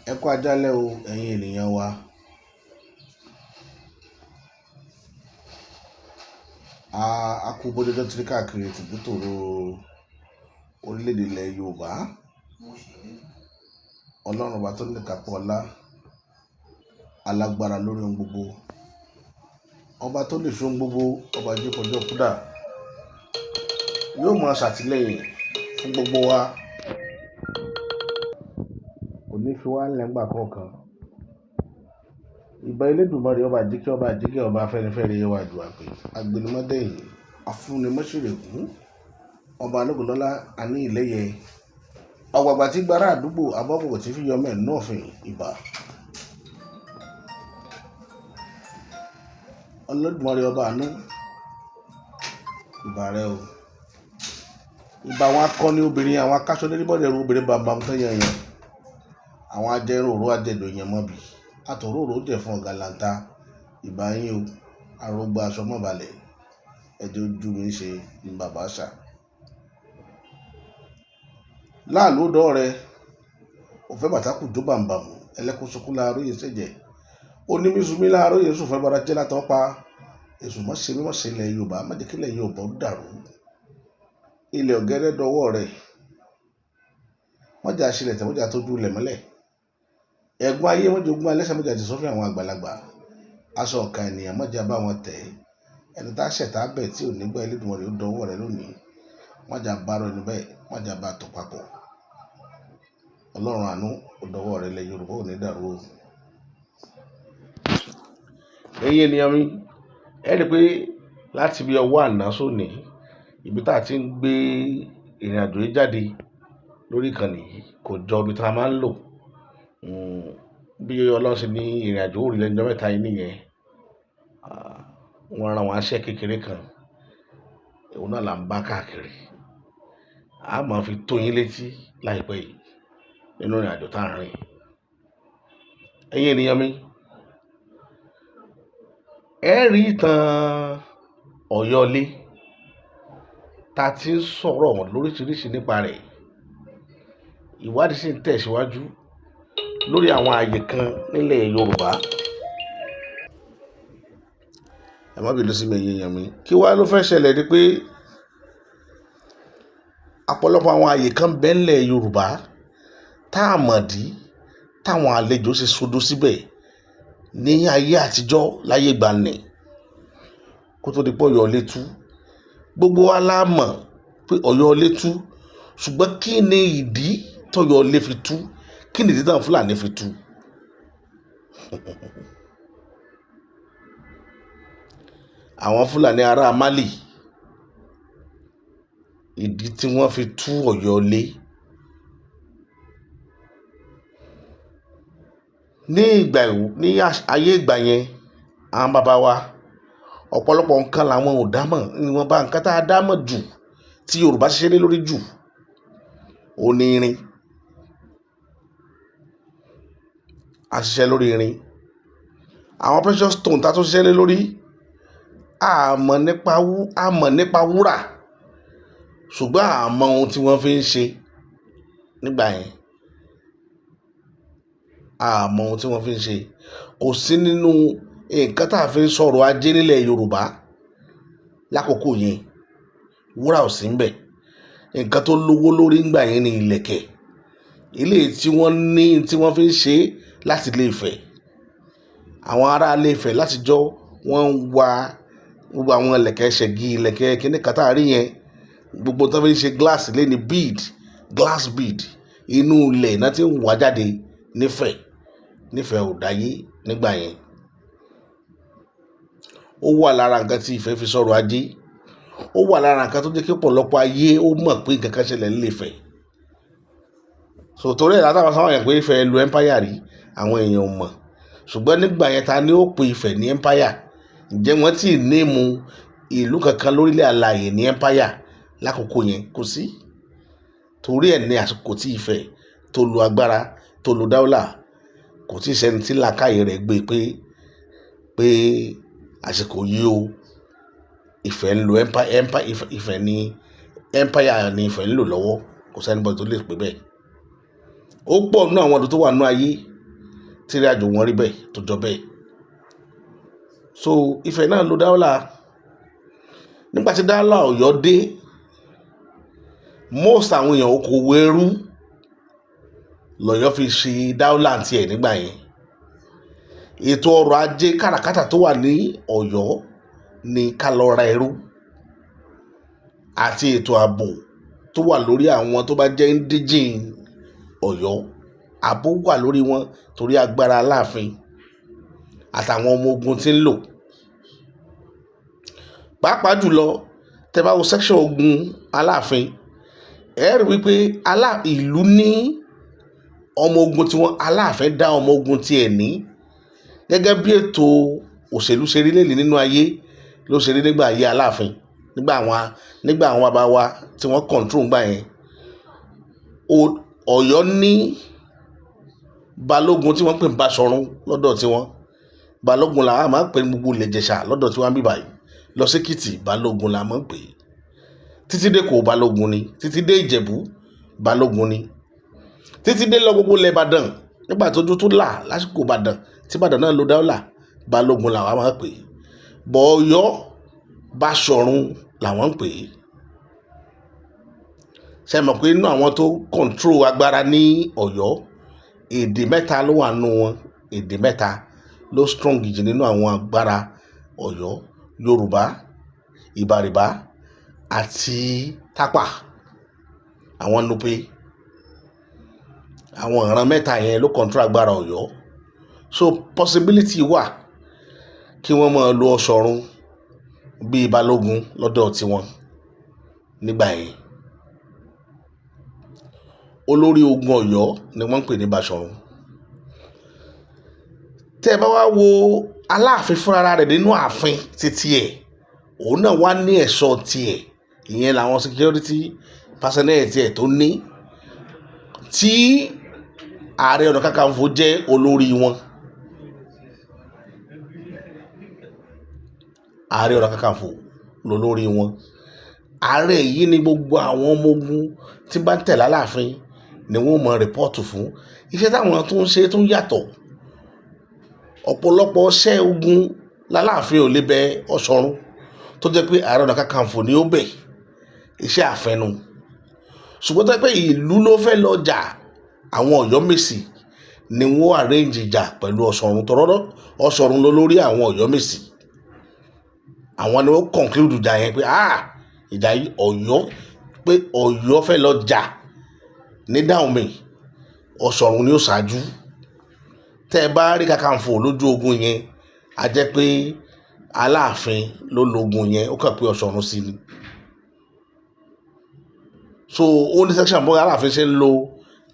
Ẹ kú àjálẹ́ o, ẹ̀yin ènìyàn wa. A kú bójújọ́ tí káàkiri tìbútòrò orílẹ̀-èdè ilẹ̀ Yorùbá. Ọlọ́run ọba tó ní ìkápá ọlá, alágbára lórí ohun gbogbo. Ọba tó lè ṣe ohun gbogbo, ọba jífọjọ́ kúdà. Yóò máa ṣàtìlẹ́yìn fún gbogbo wa. Kò ní fi wá lẹ́ ńgbà kọ̀ọ̀kan. Ìbà Elédùmarè ọba àjíkẹ́ ọba àjíkẹ́ ọba afẹ́nifẹ́re wa àdùà pé agbẹnimọ́dẹ̀yìn afúnimọ́ṣẹ̀rẹ̀gún ọba alógunlọ́lá àní ìlẹ́yẹ ọ̀gbàgbà tí gbára àdúgbò abọ́bọ̀ tí fi yọmọ ẹ̀ nọ́ọ̀fìn ìbà. Olódùmarè ọba àánú ìbà rẹ o. Ìbà àwọn akọni obìnrin àwọn akáṣọ lérí ẹrú obìnrin bàbá tó yẹn yẹn àwọn ajẹrun òru ajẹdọ èèyàn mọ́bì àtòróró jẹ fún ọ̀gá lanta ìbà yín o arógbó aṣọ mọ́balẹ̀ ẹjẹ́ ojú mi ṣe ní bàbá ṣà. Láàlú dọ́ rẹ òfẹ́ bàtàkù jó bàǹbàmù ẹlẹ́kùn sunkún láàárọ̀ yìí ṣẹ̀jẹ̀ onímísùmí láàárọ̀ yìí sùn fẹ́ bara jẹ́ látọ̀ pa èṣù mọ́ ṣe mímọ́ ṣe ilẹ̀ Yorùbá má jẹ́ kí ilẹ̀ Yorùbá ó dàrú ilẹ̀ ọ̀gẹ́rẹ́ dọwọ́ rẹ̀ mọ́jà ṣílẹ̀ tẹ̀ mọ́jà tójú ilẹ̀ mọ́lẹ̀ ẹ̀gbọ́n ayé mọ́jà ogun alẹ́sẹ̀ mọ́jà ti sọ́fìn àwọn àgbàlagbà aṣọ ọ̀ka ènìyàn mọ́jà bá wọn tẹ̀ ẹni tá ṣẹ̀ tá bẹ̀ tí ò ní gbọ́ Elédùmarè ó dọwọ́ rẹ̀ lónìí mọ́jà bá rọ ẹni bẹ́ẹ̀ mọ́jà bá tó papọ̀ Ọlọ́run àánú ó dọwọ́ rẹ̀ ilẹ̀ Yorùbá ò ní dàrú o. Ẹ̀yin ènìyàn mi, ẹ rí i pé láti bí ọwọ́ àná sóní ibi tá a ti ń gbé ìrìn àjò yìí jáde lórí ìkànnì yìí kò jọ ibi tá a máa ń lò. Bí Ọlọ́run ṣe ní ìrìn àjò òrì lẹ́nu ọjọ́ mẹ́ta yìí nìyẹn. Wọ́n rán wa iṣẹ́ kékeré kan, òun náà là ń bá káàkiri. A máa fi tó yín létí láìpẹ́ yìí nínú ìrìn àjò tá à ń rìn. Ẹ̀yin ènìyàn mi, ẹ rí ìtàn Ọ̀yọ́lé tá a ti ń sọ̀rọ̀ lóríṣiríṣi nípa rẹ̀. Ìwádìí sì ń tẹ̀síwájú lórí àwọn ààyè kan nílẹ̀ Yorùbá. Ẹ má bínú sí mi ẹ̀yin èèyàn mi. Kí wá ló fẹ́ ṣẹlẹ̀ ni pé ọ̀pọ̀lọpọ̀ àwọn ààyè kan bẹ nílẹ̀ Yorùbá tá a mọ̀ dí táwọn àlejò ṣe sodo síbẹ̀ ní ayé àtijọ́ láyé ìgbàanì kó tó di pé Ọ̀yọ́ tú. Gbogbo wa la mọ̀ pé Ọ̀yọ́ Ilé tú, ṣùgbọ́n kí ni ìdí tọ́yọ́ Ilé fi tú? Kí ni ìdí táwọn Fúlàní fi tú? Àwọn Fúlàní ará Málì, ìdí tí wọ́n fi tú Ọ̀yọ́ Ilé. Ní ìgbà ní ayé ìgbà yẹn, àwọn bàbá wa, ọ̀pọ̀lọpọ̀ nǹkan làwọn ò dámọ̀. Ìwọ̀nba nǹkan tá a dámọ̀ jù tí Yorùbá ṣiṣẹ́ lé lórí jù, òun ní irin. A ṣiṣẹ́ lórí irin. Àwọn precious stone tá a tún ṣiṣẹ́ lé lórí, a mọ̀ nípa a mọ̀ nípa wúrà, ṣùgbọ́n a mọ ohun tí wọ́n fi ń ṣe nígbà yẹn. A mọ ohun tí wọ́n fi ń ṣe. Kò sí nínú nǹkan tá a fi ń sọ̀rọ̀ ajé nílẹ̀ Yorùbá lákòókò yẹn. Wúrà ò sí níbẹ̀. Nǹkan tó lówó lórí nígbà yẹn ni ìlẹ̀kẹ̀. Eléyìí tí wọ́n ní tí wọ́n fi ń ṣe láti ilé Ifẹ̀. Àwọn ará ilé Ifẹ̀ látijọ́ wọ́n ń wa gbogbo àwọn ìlẹ̀kẹ̀ ṣẹ̀gì, ìlẹ̀kẹ̀ kíní kan tá a rí yẹn. Gbogbo tí wọ́n fi ń ṣe glass lé ní bead, glass bead. Inú ilẹ̀ náà tí ń wá jáde nífẹ̀, nífẹ̀ ò dáyé nígbà yẹn. Ó wà lára nǹkan tí Ifẹ̀ fi sọ̀rọ̀ ajé. Ó wà lára nǹkan tó jẹ́ kí ọ̀pọ̀lọpọ̀ ayé ó mọ̀ pé nǹkan kan ṣẹlẹ̀ nílé Ifẹ̀. So torí ẹ̀ látàwọn sáwọn èèyàn pé Ifẹ̀ lu empire rí, àwọn èèyàn ò mọ̀. Ṣùgbọ́n nígbà yẹn ta ni ó pe Ifẹ̀ ní empire? Ǹjẹ́ wọ́n tí ì néèmù ìlú kankan lórílẹ̀ alààyè ní empire lákòókò yẹn? Kò sí. Torí ẹ̀ ní àsìkò tí Ifẹ̀ tó lu agbára, tó lu dáúlà, kò tí ì sẹ́ni tí làákàyè rẹ̀ gbé pé, pé àsìkò yìí o, Ifẹ̀ ń lo empire, empire, Ifẹ̀ ní empire ni Ifẹ̀ ń lò lọ́wọ́. Kò sí anybody tó lè pè bẹ́ẹ̀. Ó pọ̀ nínú àwọn ìlú tó wà nínú ayé Tí ìrìn àjò wọn rí bẹ́ẹ̀ tó jọ bẹ́ẹ̀. So Ifẹ̀ náà ló dáwọ́là. Nígbà tí dáwọ́là Ọ̀yọ́ dé, most àwọn èèyàn okòwò ẹrú lọ́yọ́ fi ṣe dáwọ́là tiẹ̀ nígbà yẹn. Ètò ọrọ̀ ajé káràkátà tó wà ní Ọ̀yọ́ ní ká lọ ra ẹrú, àti ètò ààbò tó wà lórí àwọn tó bá jẹ́ indigene Ọ̀yọ́. Ààbò wà lórí wọn torí agbára Aláàfin àtàwọn ọmọ ogun tí ń lò. Pàápàá jùlọ, tẹ́ bá wo section ogun Aláàfin, ẹ rí wípé ìlú ní ọmọ ogun tí wọ́n, Aláàfin dá ọmọ ogun tiẹ̀ ní. Gẹ́gẹ́ bí ètò òṣèlú ṣe rí lẹ́nìí nínú ayé ló ṣe rí nígbà ayé Aláàfin, nígbà àwọn bàbá wa tí wọ́n control ńgbà yẹn. Ọ̀yọ́ ní balógun tí wọ́n pè ní Baṣọ̀run lọ́dọ̀ tiwọn. Balógun làwọn máa ń pè ní gbogbo ilẹ̀ Ìjẹ̀ṣà lọ́dọ̀ tí wọ́n ń bí báyìí. Lọ sí Èkìtì, balógun la máa ń pè é. Títí dé kò balógun ni, títí dé Ìjẹ̀bú, balógun ni, títí dé lọ gbogbo ilẹ̀ Ìbàdàn. Nígbà tójú tó là lásìkò Ìbàdàn, tí Ìbàdàn náà ló dáwọ́là, balógun làwọn máa ń pè é. Bọ̀ Ọ̀yọ́, Baṣọ̀run làwọn ń pè é. Ṣe mọ̀ pé inú àwọn tó control agbára ní Ọ̀yọ́, èdè mẹ́ta ló wà nínú wọn. Èdè mẹ́ta ló strong jù nínú àwọn agbára Ọ̀yọ́: Yorùbá, Ìbàrìbá àti Tápà, àwọn Nupe. Àwọn ìran mẹ́ta yẹn ló control agbára Ọ̀yọ́. So possibility wà kí wọ́n máa lo Ọ̀ṣọ̀run bíi balógun lọ́dọ̀ tiwọn nígbà yẹn. Olórí ogun Ọ̀yọ́ ni wọ́n ń pè ní Baṣọ̀run. Tẹ́ ẹ bá wá wo Aláàfin fúnra rẹ̀ nínú ààfin títí ẹ̀, òun náà wá ní ẹ̀ṣọ́ tiẹ̀. Ìyẹn làwọn security personnel tiẹ̀ tó ní, tí Ààrẹ Ọ̀nà Kakanfò jẹ́ olórí wọn. Ààrẹ Ọ̀nà Kakanfò lolórí wọn. Ààrẹ yìí ni gbogbo àwọn ọmọ ogun tí bá ń tẹ̀lé Aláàfin ni wọ́n mọ report fún. Iṣẹ́ táwọn tó ń ṣe tó ń yàtọ̀, ọ̀pọ̀lọpọ̀ iṣẹ́ ogun l'Aláàfin ò lè bẹ Ọ̀ṣọ̀run, tó jẹ́ pé Ààrẹ Ọ̀nà Kakanfò ni ó bẹ̀ iṣẹ́ àfẹnu. Ṣùgbọ́n tó jẹ́ pé ìlú ló fẹ́ lọ jà, àwọn Ọ̀yọ́mèsì ni wọ́n arrange ìjà pẹ̀lú Ọ̀ṣọ̀run, tọ́rọ́ Ọ̀ṣọ̀run ló lórí àwọn Ọ̀yọ́mèsì. Àwọn ni ó conclude ìjà yẹn pé, ah, ìjà yìí Ọ̀yọ́, pé Ọ̀yọ́ fẹ́ lọ jà ní Dahomey, Ọ̀ṣọ̀run ni ó ṣáájú. Tẹ́ ẹ bá rí Kakanfò lójú ogun yẹn, a jẹ́ pé Aláàfin ló lógun yẹn, ó kàn pé Ọ̀ṣọ̀run sí ni. So ó ní section bóyá Aláàfin ṣe ń lo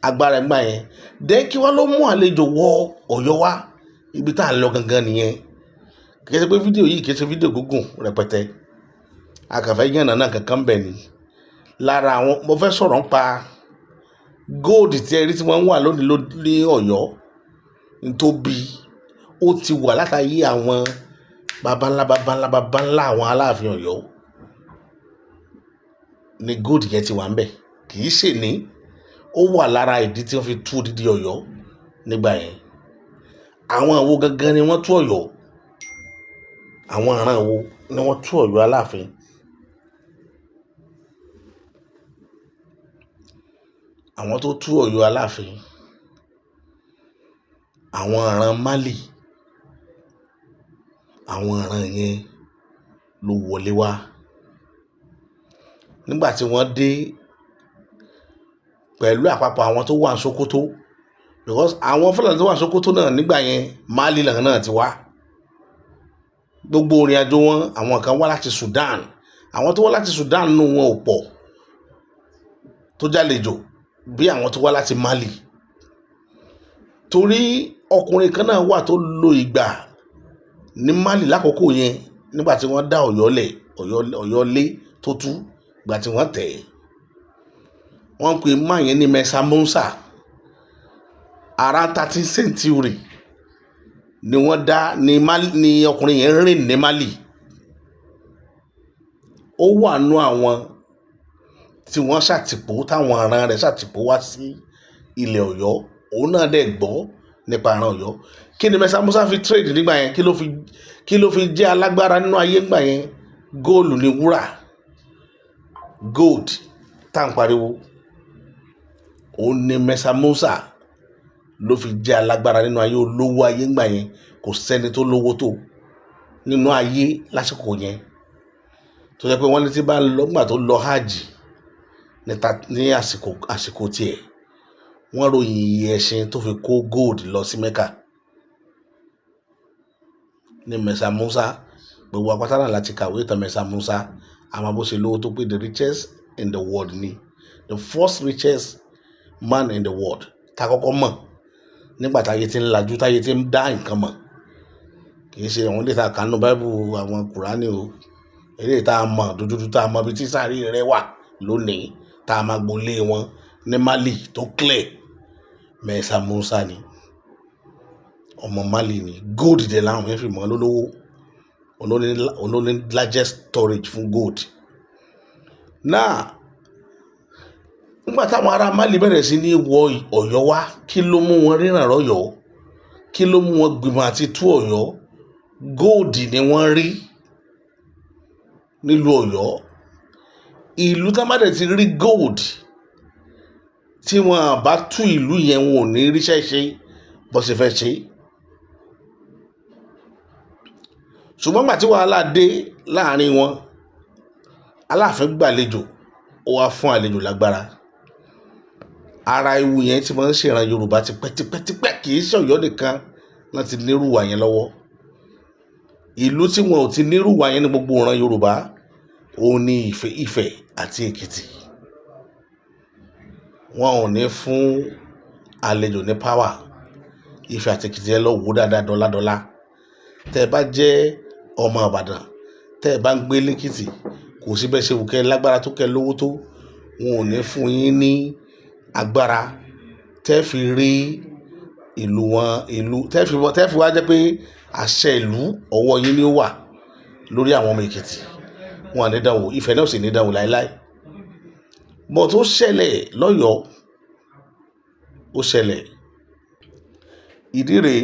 agbára ẹgbà yẹn. Then kí wọ́n ló mú àlejò wọ Ọ̀yọ́ wá? Ibi tá à ń lọ gangan nìyẹn. Kì í ṣe pé fídíò yìí kì í ṣe fídíò gígùn rẹpẹtẹ, a kàn fẹ́ yànnà náà kankan bẹ̀ ni. Lára àwọn mo fẹ́ sọ̀rọ̀ nípa gold tí ẹ rí tí wọ́n ń wà lónìí ní Ọ̀yọ́ ntóbi, ó ti wà látàyè àwọn baba ńlá baba ńlá baba ńlá àwọn Aláàfin Ọ̀yọ́ ni gold yẹn ti wà ń bẹ̀. Kì í ṣe ní ó wà lára ìdí tí wọ́n fi tú odidi Ọ̀yọ́ nígbà yẹn. Àwọn àwo gangan ni wọ́n tú Ọ̀yọ́? Àwọn ìran wo ni wọ́n tú Ọ̀yọ́ Aláàfin? Àwọn tó tú Ọ̀yọ́ Aláàfin, àwọn ìran Mali, àwọn ìran yẹn ló wọlé wá. Nígbà tí wọ́n dé pẹ̀lú àpapọ̀ àwọn tó wà ní Sokoto, because àwọn Fúlàní tó wà ní Sokoto náà nígbà yẹn, Mali làwọn náà ti wá. Gbogbo ìrìn àjò wọn, àwọn kan wá láti Sudan. Àwọn tó wá láti Sudan nù wọn ò pọ̀ tó jálejò bí àwọn tó wá láti Mali, torí ọkùnrin kan náà wà tó lo ìgbà ní Mali lákòókò yẹn, nígbà tí wọ́n dá Ọ̀yọ́ lẹ̀, Ọ̀yọ́ lé tó tú, ìgbà tí wọ́n tẹ̀ ẹ́, wọ́n ń pè má yẹn ní Mensa Musa. Around 13th century ni wọ́n dá ní Mali, ní ọkùnrin yẹn rìn ní Mali. Ó wà nú àwọn tí wọ́n ṣàtìpó, táwọn ọ̀ràn rẹ̀ ṣàtìpó wá sí ilẹ̀ Ọ̀yọ́. Òun náà dẹ̀ gbọ́ Nípa àrùn Ọ̀yọ́, kí ni Mansa Musa fi trade nígbà yẹn? Kí ló fi jẹ́ alágbára nínú ayé nígbà yẹn? Góòlù ní wúrà, gold tá à ń pariwo. Òun ni Mansa Musa ló fi jẹ́ alágbára nínú ayé, olówó ayé ńgbà yẹn. Kò sẹ́ni tó lówó tó nínú ayé lásìkò yẹn, tó jẹ́ pé wọ́n ní tí bá ń lọ, nígbà tó lọ hajj ní àsìkò tiẹ̀, wọ́n ròyìn iye ẹṣin tó fi kó gold lọ sí Mecca ní Mansa Musa. Gbogbo apáta náà láti kàwé ìtàn Mansa Musa, àmọ́ bó ṣe lówó tó, pé the richest in the world ni, the first richest man in the world tá a kọ́kọ́ mọ̀ nígbà táyé ti ń lajú, táyé ti ń dá nǹkan mọ̀. Kì í ṣe àwọn ilé ìta kánú báíbù, àwọn Kùránì o, ilé ìta mọ̀ dúdúdú, tá a mọ̀ ibi tí sáré rẹ̀ wà lónìí, tá a máa gbolé wọn ní Mali tó clear. Mansa Musa ni, ọmọ Mali ni. Gold dẹ̀ làwọn yẹn fi mọ̀ lólówó. Olóní largest storage fún gold náà. Nígbà táwọn ará Mali bẹ̀rẹ̀ sí ní wọ Ọ̀yọ́ wá, kí ló mú wọn ríran rọ́yọ̀ọ́? Kí ló mú wọn gbìmọ̀ àti tú Ọ̀yọ́? Gold ni wọ́n rí nílùú Ọ̀yọ́. Ìlú tá má dẹ̀ ti rí gold, tí wọ́n bá tú ìlú yẹn, wọn ò ní ríṣẹ́ ṣe bó ṣe fẹ́ ṣe. Ṣùgbọ́n gbà tí wàhálà dé láàrin wọn, Aláàfin gbàlejò, ó wá fún àlejò lágbára. Ara ewu yẹn tí wọ́n ń ṣèràn Yorùbá tipẹ́tipẹ́tipẹ́, kì í ṣe Ọ̀yọ́ nìkan láti nírúwà yẹn lọ́wọ́. Ìlú tí wọn ò ti nírúwà yẹn ní gbogbo ìran Yorùbá, òun ni Ifẹ̀, Ifẹ̀ àti Èkìtì. Wọn ò ní fún àlejò ní power. Ifẹ̀ àti Èkìtì, ẹ lọ wò dáadáa dọ́ládọ́lá. Tẹ́ ẹ bá jẹ́ ọmọ Ìbàdàn, tẹ́ ẹ bá ń gbé lẹ́kìtì, kò sí bẹ́ẹ̀ ṣe wù kẹ́ lágbára tó, kẹ́ lówó tó, wọn ò ní fún yín ní agbára tẹ́ fi rí ìlú wọn, ìlú tẹ́ fi wá jẹ́ pé àṣẹ ìlú ọwọ́ yín ni ó wà lórí àwọn ọmọ Èkìtì. Wọn à ní dánwò. Ifẹ̀ náà sì ní dánwò láéláé. But ó ṣẹlẹ̀ lọ́yọ̀ọ́, ó ṣẹlẹ̀. Ìdí rèé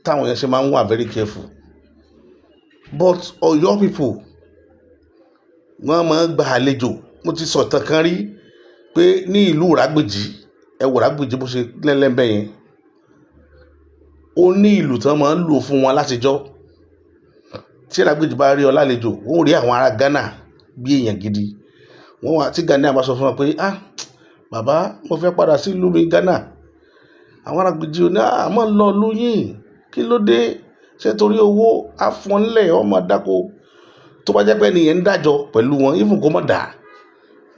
táwọn yẹn ṣe máa ń wà very careful. But Ọ̀yọ́ people, wọ́n máa ń gba àlejò. Mo ti sọ̀tàn kan rí pé ní ìlú Ìrágbìjí, ẹ wò Ìrágbìjí bó ṣe lẹ́lẹ́mbẹ́ yẹn, ó ní ìlú tí wọ́n máa ń lò fún wọn látijọ́. Tí Ìrágbìjí bá rí ọ lálejò, wọ́n ó rí àwọn ará Ghana bí èèyàn gidi. Wọ́n wá tí Ghana bá sọ fún wọn pé, "Ah, bàbá, mo fẹ́ padà sí ìlú mi Ghana." Àwọn Ìrágbìjí ò ní, "Ah, má lọ ìlú yín. Kí ló dé? Ṣé torí owó á fún ọ nílẹ̀, ọ máa dáko?" Tó bá jẹ́ pé ẹni yẹn ń dájọ́ pẹ̀lú wọn, even kó má dà,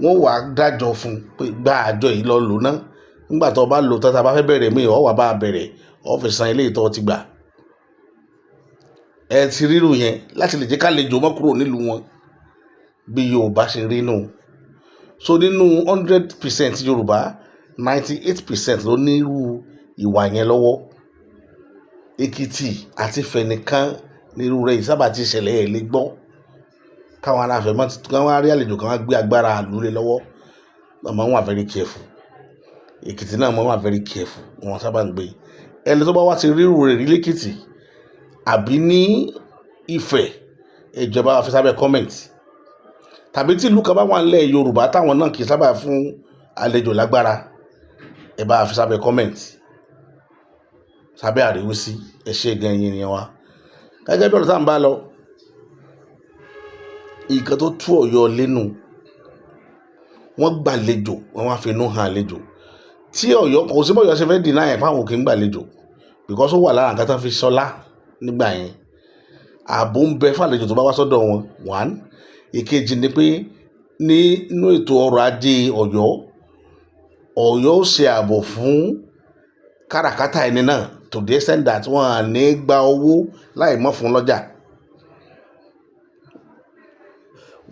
wọ́n wá dájọ́ fún pé gba àjọ yìí, lọ lò ná. Nígbà tó bá lò tán, tí a bá fẹ́ bẹ̀rẹ̀ mí, ọ wá bá bẹ̀rẹ̀, ọ fi san eléyìí tó ti gbà. Ẹ ti ríru yẹn láti lè jẹ́ ká lè jò mọ́ kúrò nílùú wọn bí Yorùbá ṣe rí nù. So nínú 100% Yorùbá, 98% ló ní irú ìwà yẹn lọ́wọ́. Èkìtì àti Ifẹ̀ nìkan ní irú rẹ̀ yìí sábà ti ṣẹlẹ̀. Ẹ̀ lè gbọ́ káwọn ará Ifẹ̀ mọ́ kí wọ́n rí àlejò kan wá gbé agbára ìlú lé lọ́wọ́. Wọ́n máa ń wà very careful. Èkìtì náà máa ń wà very careful. Wọ́n sábà ń gbé. Ẹni tó bá wá ti rí irú rẹ̀ rí lẹ́kìtì àbí ní Ifẹ̀, ìjọba fi sábẹ́ comment. Tàbí tí ìlú kan bá wà nílẹ̀ Yorùbá táwọn náà kì í sábà fún àlejò lágbára, ẹ bá fi sábẹ́ comment, sábẹ́ àríwísí. Ẹ ṣé gan ẹ̀yin ènìyàn wa. Gẹ́gẹ́ bí ọ̀rọ̀ tá à ń bá lọ, nǹkan tó tú Ọ̀yọ́ lẹ́nu, wọ́n gbàlejò, wọ́n wá finú hàn àlejò. Tí Ọ̀yọ́ kò sí bọ́yọ̀ ṣe fẹ́ deny ẹ̀ pé àwọn ò kí ń gbàlejò, because ó wà lára nǹkan tó fi ṣọlá nígbà yẹn. Ààbò ń bẹ fún àlejò tó bá wá sọ́dọ̀ wọn. One. Ìkejì ni pé nínú ètò ọrọ̀ ajé Ọ̀yọ́, Ọ̀yọ́ ó ṣe ààbò fún káràkátà ẹni náà to the extent that wọ́n á ní gba owó láì mọ́ fún lọ́jà.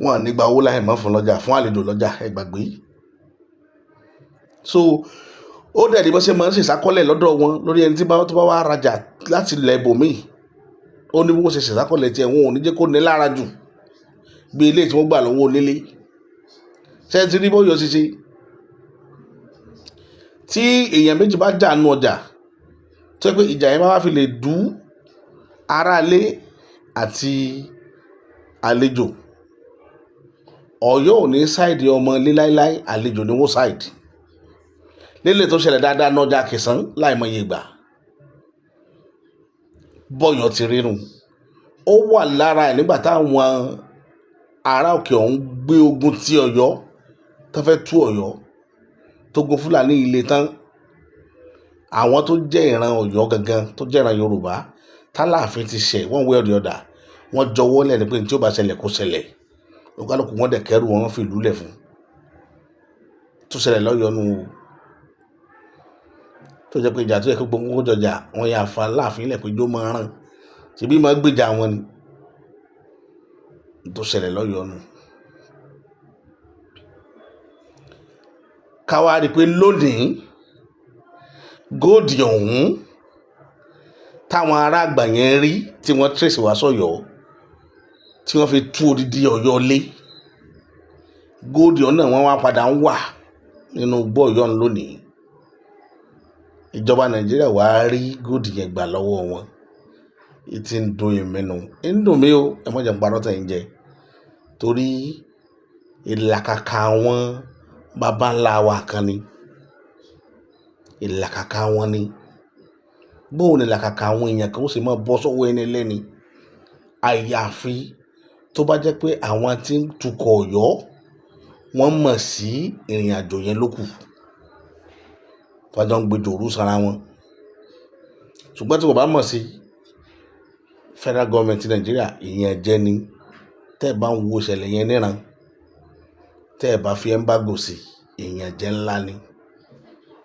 Wọ́n á ní gba owó láì mọ́ fún lọ́jà, fún àlejò lọ́jà, ẹ gbàgbé. So ó dẹ̀ ní bó ṣe máa ń ṣe ìsákọ́lẹ̀ lọ́dọ̀ wọn lórí ẹni tí tó bá wá rajà láti ilẹ̀ ibòmíì. Ó ní bí wọ́n ṣe ṣe ìsákọ́lẹ̀ tí ẹ̀, wọn ò ní jẹ́ kó ní lára jù bí ilé tí wọ́n gbà lọ́wọ́ onílé. Ṣé ẹ ti rí bóyọ̀ ṣe ṣe? Tí èèyàn méjì bá jà nínú ọjà, Tó jẹ́ pé ìjà yẹn bá wá fi lè dú aráalé àti àlejò, Ọ̀yọ́ ò ní side ọmọ ilé láíláí, àlejò ni wọ́n side. Lélẹ̀ tó ṣẹlẹ̀ dáadáa nọjà Kẹsàn láìmọye ìgbà, bọ́yọ̀ ti rírun. Ó wà lára ẹ̀ nígbà táwọn ará òkè ọ̀hún gbé ogun ti Ọ̀yọ́, tó fẹ́ tú Ọ̀yọ́, tó gun Fúlàní ilé tán. Àwọn tó jẹ́ ìran Ọ̀yọ́ gangan, tó jẹ́ ìran Yorùbá tálàáfin ti ṣẹ̀, one way or the other, wọ́n jọwọ́ lẹ̀ ní pé ní tí ó bá ṣẹlẹ̀ kó ṣẹlẹ̀. Oníkálukú wọn dẹ̀ kẹ́rù wọn, fi ìlú lẹ̀ fún. Tó ṣẹlẹ̀ lọ́yọ̀ọ́ nù o, tó jẹ́ pé ìjà tó yẹ kí gbogbo wọn jọjà, wọn yà fa Aláàfin lẹ̀ pé jó máa ràn, ṣèbí máa gbèjà wọn ni. Tó ṣẹlẹ̀ lọ́yọ̀ọ́ nù. Ká wá rí i pé lónìí góòdì ọ̀hún táwọn ará àgbà yẹn rí tí wọ́n trace wá sọ̀yọ́, tí wọ́n fi tú odidi Ọ̀yọ́ lé, góòdì ọ̀hún náà wọ́n wá padà ń wà nínú igbó Ọ̀yọ́ lónìí. Ìjọba Nàìjíríà wá rí góòdì yẹn gbà lọ́wọ́ wọn. Ìtì ń dùn èmi nù, ń dùn mí o, ẹ má jẹ́ n parọ́ tẹ̀ ń jẹ, torí ìlàkàkà àwọn baba ńlá wa kan ni, ìlàkàkà wọn ni. Bóun ni ìlàkàkà àwọn èèyàn kan ó sì máa bọ́ sọ́wọ́ ẹni lẹ́ni, àyàfi tó bá jẹ́ pé àwọn tí ń tukọ̀ Ọ̀yọ́ wọ́n mọ̀ sí ìrìn àjò yẹn lókù, tọ́jọ́ ń gbé jòrú sára wọn. Ṣùgbọ́n tí wọ́n bá mọ̀ sí, federal government Nàìjíríà, ìyẹn jẹ́ ni. Tẹ́ ẹ bá ń wo ìṣẹ̀lẹ̀ yẹn níran, tẹ́ ẹ bá fi embargo sí, ìyẹn jẹ́ ńlá ni.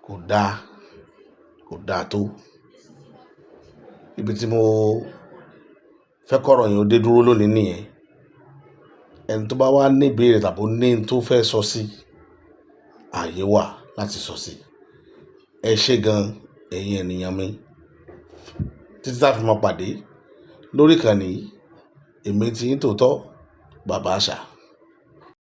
Kò dáa, kò dáa tó. Ibi tí mo fẹ́ kọ̀rọ̀ yẹn ó dé dúró lónìí nìyẹn. Ẹni tó bá wá ní ìbéèrè tàbí ó ní tó fẹ́ sọ sí, ààyè wà láti sọ sí. Ẹ ṣé gan, ẹ̀yin ènìyàn mi. Títí tá fi máa pàdé lórí ìkànnì yìí, èmi tí yín tòótọ́, Bàbá Àṣà.